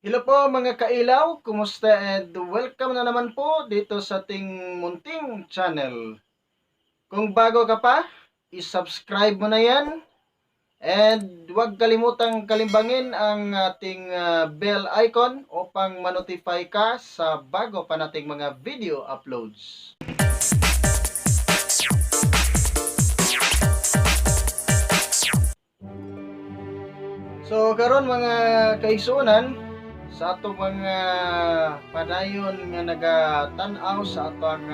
Hello po, mga kailaw, kumusta and welcome na naman po dito sa ating munting channel. Kung bago ka pa, i-subscribe mo na yan and huwag kalimutang kalimbangin ang ating bell icon upang manotify ka sa bago pa nating mga video uploads. So karon, mga kaigsuonan, sa atong mga padayon nga nagatan-aw sa atong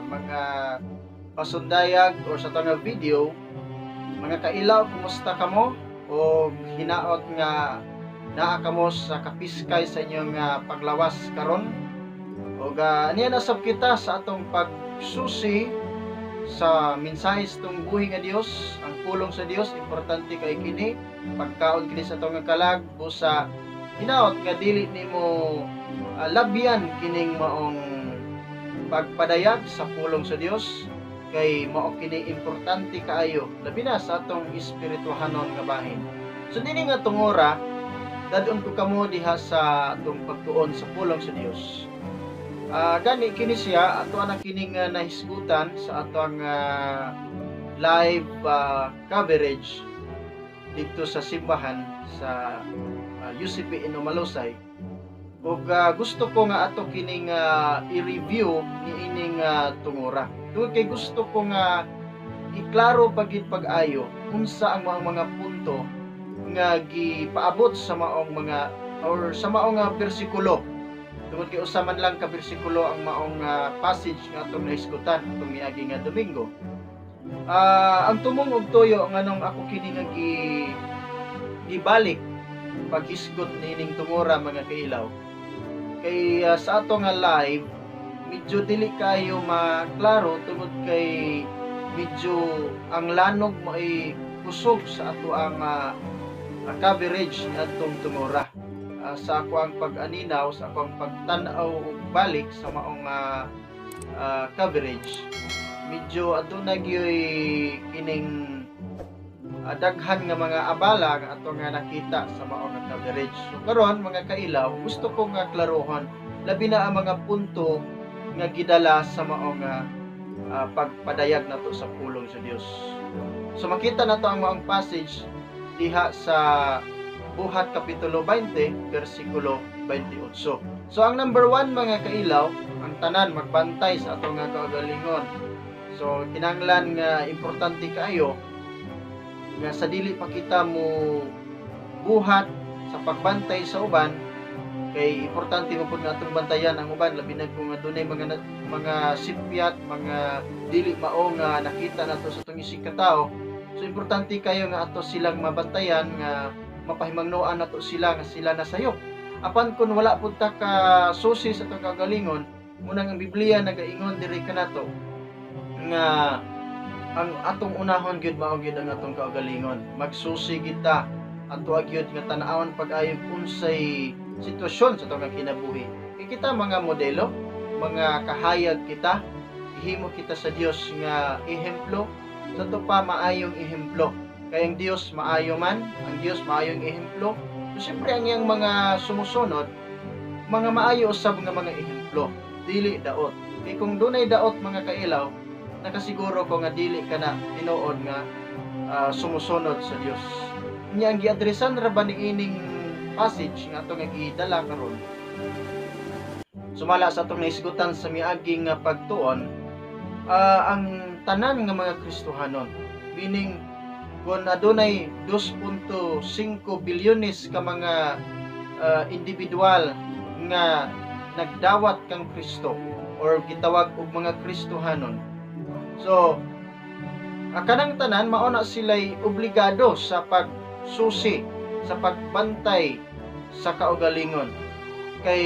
mga pasundayag or sa atong nga video, mga kailaw, kumusta kamo? O hinaot nga naa kamo sa kapiskay sa inyong paglawas karon. Og aniya na sab kita sa atong pagsusi sa mensahe sa atong buhi nga Dios, ang pulong sa Dios. Importante kay kini, pagkaon kini sa atong nga kalag, busa hinaot nga dili nimo labyan kining maong pagpadayag sa pulong sa Dios, kay mao kini importante kaayo, labi na sa atong espirituhanon nga bahin. So dinhi nga tungora, dad-on ko kamo diha sa atong pagtuon sa pulong sa Dios. Gani kini siya ato na kining nahisgutan sa atong live coverage didto sa simbahan sa UCP Inumalusay. Ug gusto ko nga ato kining i-review niining tungora. Tungod kay gusto ko nga iklaro pagid pag-ayo unsa ang mga punto nga gipaabot sa maong mga or sa maong bersikulo. Tungod kay usa man lang ka bersikulo ang maong passage nga atong nahisgutan atong miagi nga Domingo. Ang tumong og tuyo nganong ako kini nga gibalik paghisgot niining tungora, mga kailaw, kay sa ato nga live medyo dili kayo maklaro tungod kay medyo ang lanog mo ay kusog sa ato ang coverage ni atong tungora. Sa ako ang pag-aninaw, sa ako ang pagtan-aw og balik sa maong coverage, medyo aduna gyoy kining daghan nga mga abala nga ato nga nakita sa maong nga coverage. So karon, mga kailaw, gusto ko nga klarohon labi na ang mga punto nga gidala sa maong pagpadayag nato sa pulong sa Dios. So makita nato ang maong passage diha sa Buhat Kapitulo 20 versikulo 28. So ang number 1, mga kailaw, ang tanan magbantay sa atong nga kaugalingon. So kinahanglan nga importante kaayo nga sa dili pa kita mo buhat sa pagbantay sa uban, kay importante mo pud nga atong bantayan ang uban, labi na kung adunay mga sipyat, mga dili mao nga nakita nato sa atong isig katao. So importante kayo nga ato silang mabantayan, nga mapahimangnoan nato sila nga sila na sayop. Apan kung wala pud ta ka susi sa atong kaugalingon, munang ang Biblia nagaingon diri kanato nga ang atong unahon gyud mao gyud ang atong kaugalingon. Magsusi kita ato gyud nga tan-awon pag-ayo unsay sitwasyon sa atong kinabuhi. Kay kita mga modelo, mga kahayag kita, himo kita sa Dios nga ehemplo, sa ato pa maayong ehemplo. Kay ang Dios maayo man, ang Dios maayong ehemplo. So siyempre ang iyang mga sumusunod, mga maayo usab nga mga ehemplo, dili daot. Kay kung dunay daot, mga kailaw, nakasiguro ko nga dili ka na tinuod nga sumusunod sa Dios. Nya ang giadresan ra ba niining passage nga ato nga gidala karon? Sumala sa atong nahisgutan sa miaging nga pagtuon, ang tanan nga mga Kristohanon, meaning kung adunay 2.5 bilyones ka mga individual nga nagdawat kang Kristo or gitawag og mga Kristohanon. So, ang kanang tanan mao na sila'y obligado sa pagsusi, sa pagbantay sa kaugalingon. Kay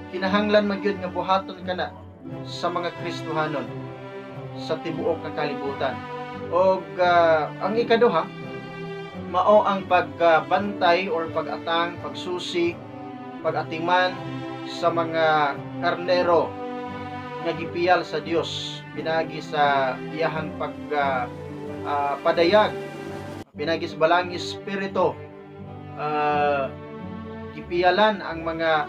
kinahanglan man gyud nga buhaton kana sa mga Kristohanon sa tibuok nga kalibutan. Og ang ikaduha mao ang pagbantay or pag-atang, pagsusi, pag-atiman sa mga karnero nga gipiyal sa Dios pinagi sa iyahang pag padayag pinagi sa Balaang Espiritu. Gipiyalan ang mga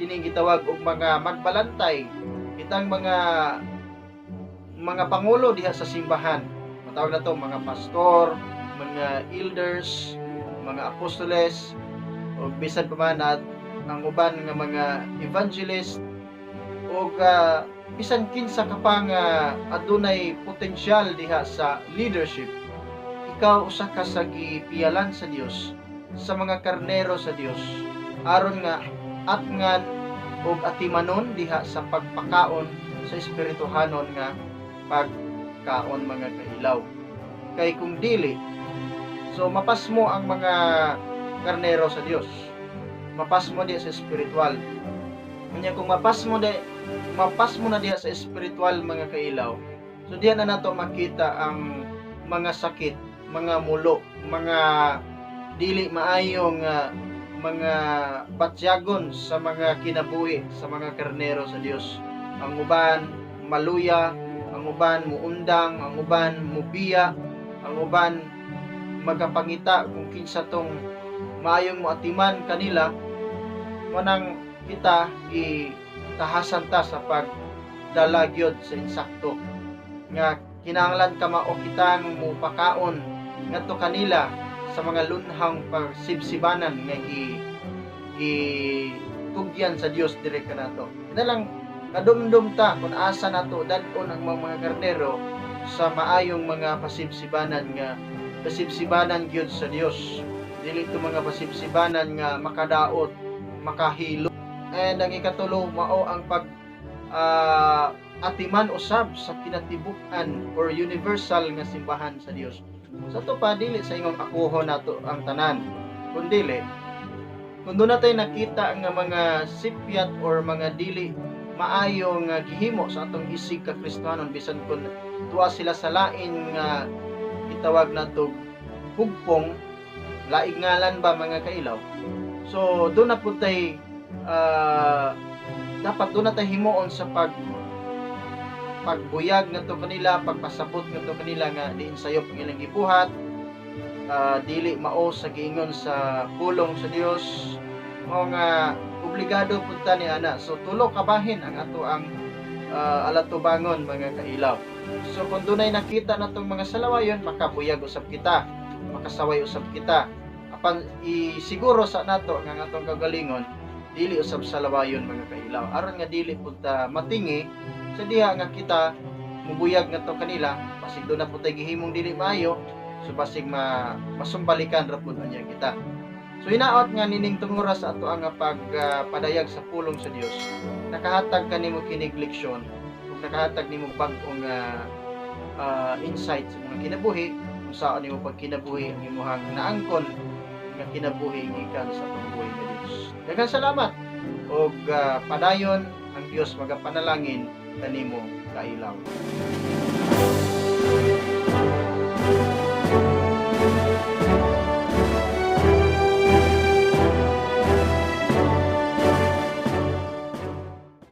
kining gitawag og mga magbalantay, kitang mga pangulo diha sa simbahan. Matawag nato mga pastor, mga elders, mga apostoles, o bisan pa man at ang uban nga mga evangelist o bisan kinsa ka pa nga adunay potensyal diha sa leadership. Ikaw usa ka sa gipiyalan sa Dios, sa mga karnero sa Dios, aron nga atngan ug atimanon diha sa pagpakaon sa espirituhanon nga pagkaon, mga kailaw. Kay kung dili, so mapasmo ang mga karnero sa Dios, mapasmo diha sa espiritual. Unya kung mapasmo na diha sa espiritual, mga kailaw, so diha na nato makita ang mga sakit, mga mulo, mga dili maayong mga batyagon sa mga kinabuhi sa mga karnero sa Dios. Ang uban maluya, ang uban muundang, ang uban mubiya, ang uban magapangita kung kinsa tong maayong moatiman kanila. Mao nang kita gitahasan ta sa pagdala gyud sa insakto nga kinahanglan kamao kitang mupakaon ngadto kanila sa mga lunhang pagsibsibanan nga gi gi tugyan sa Dios diri kanato. Kinalang kadumdum ta kung asa nato dad-on ang mga karnero sa maayong mga pasibsibanan, nga pasibsibanan gyud sa Dios, dili to mga pasibsibanan nga makadaot, makahilo. And ang ikatulo, mao ang pag atiman usab sa kinatibuk-an or universal nga simbahan sa Dios. Sa ato pa, dili sa ingong akuho nato ang tanan, kundili kung doon natay nakita nga mga sipyat or mga dili maayo nga gihimo sa atong isig ka Kristohanon, bisan kung tuwa sila sa lain nga itawag nato hugpong, laing ngalan ba, mga kailaw, so doon na pud tay dapat doon na tay himuon sa pagbuyag ngadto kanila, pagpasabot ngadto kanila nga diin sayop ang ilang gibuhat, dili mao sa giingon sa pulong sa Dios. Mao nga obligado pud ta ni ana. So tulo ka bahin ang ato ang alatubangon, mga kailaw. So kung dunay nakita natong mga salawayon, makabuyag usab kita, makasaway usab kita, apan isiguro sa nato nga ang atong kagalingon dili usab salawayon, mga kailaw, aron nga dili pud ta matingi sa diha nga kita mubuyag ngadto kanila. Basig doon na pud tay gihimong dili maayo, so basig masumbalikan ra pud niya kita. So hinaot nga nining tungura sa ato ang pag padayag sa pulong sa Dios, nakahatag kanimo kinig leksyon ug nakahatag nimo bag-ong insight sa mga kinabuhi, kung saan nimo pagkinabuhi ang imuhang naangkon nga kinabuhi gikan sa atong buhi nga Dios. Daghang salamat ug padayon ang Dios magapanalangin kanimo, kailaw.